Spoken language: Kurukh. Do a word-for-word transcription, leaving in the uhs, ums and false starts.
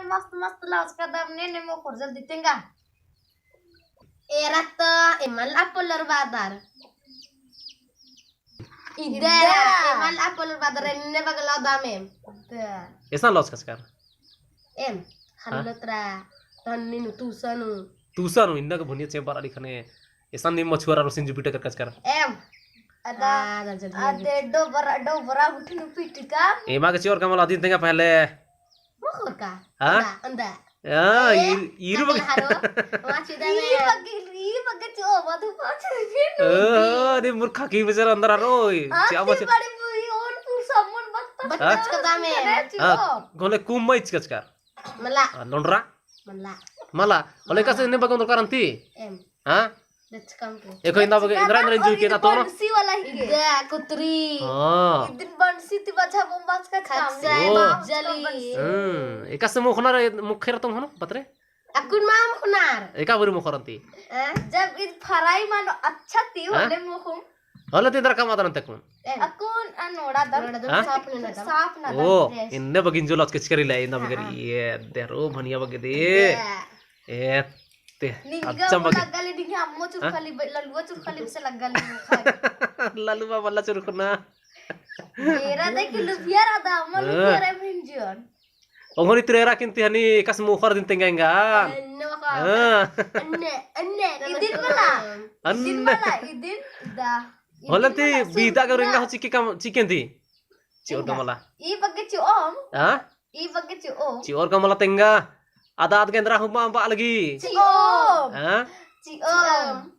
मस्त मस्त लौचकदम ने, ने मोख़ोर जल्दी तेंगा। एरा तो एमन ला पोल्लोर बादर। इदरा, इदरा। एमन ला पोल्लोर बादर, एन्ने बग्गे लौदम एम। इदरा। एसन लौचकचकर? एम, हाँ? हल्लोतरा, तन्नी नू, तूसा नू। तूसा नू, इन्ना के भुनिया चेंबर आली ख़ने, एसन नीम मछुआरा रोसिन जुपिटर करकचकर। एम। अदा, हाँ, अदा जल्दी आ जल्दी। दे डोबरा, डोबरा गुट्ठी नू पीटिका। एमा के चिओर का मला अदिन तेंगा पहले। मोख़ोर का? हाँ? अंदा, अंदा। हाँ, ए, ईर-, ईर बग्गे। हरो, वहाँ चुदा ई में। बग्गे, ई बग्गे चो, मधु पाछ फिर ओ, अरे मूर्खा की बेचारा अंदर हरो, ई। आ, चिआ ती बच्चा। बड़ी बुई और तू सामान बत्ता बत्ता हाँ? कदा में। अरे, हाँ, चिओ। गोले कुम मइचकचकर। मला। हाँ, लोंडरा। मला। मला। होले मला। एकासे एन्ने बग्गे दरकार अन्ती? एम। हाँ? लचकम के। एको इन्दा बग्गे, इन्द्रा, इन्द्रा लचकम इंजु के और ना तो ना? बंसी वाला ही के। इदा कुतरी। हाँ। इदिन बंसी ती बचा बम बचका खक्सा, काम। ओ। बाप जली। बंसी। हम्म, एकासे मोख़नर, मोख़ेर तुम हनो, बतरे? अक्कुन मा मोख़नर। एका बारी मोख़ोर अन्ती? हाँ? जब इद फराई मानो अच्छा ती हाँ? होले मोख़ुम। होले ती इन्द्रा कम आदर अन्ते अक्कुन। एम। अक्कुन अनोड़ा दम। नोड़ा दम हाँ? साफ नोड़ा दम। साफ नोड़ा दम। ओ, यस। इन्ने बग्गे इंजो लचकचकर इला, इन्ना बग्गे हाँ। ये, देरो भनिया बग्गे दे। या। ए, ते, निंगा अच्छा वो बग्गे। लग्गा ले, निंगा अम्मो हाँ? चुरखली बे-, ललुआ चुरखली से लग्गा ले वो खाए। ललुआ वाला चुरखना। एरा देख लुबिया रहा था, अम्मो हाँ। लुबिया रहा मिंजन। ओंगोनी तिरेरा किन्ती हनी एकासे मोख़ोर दिम तेंगा एंगा। अन्ने मोख़ोर। हाँ। अन्ने, अन्ने, इदिन मला। अन्ने। इदिन मला, इदिन दा। होले इदिन ती मला, बीता के सुरखना। रेंगा हो चिके कम, चिके ती। चिओर का तेंगा। मला। ई बग्गे चिओम। हाँ? ई बग्गे चिओम। चिओर का मला तेंगा। आद आद गे एन्द्रा हुमा अम्बा लगी। चिओम। हाँ? चिओम।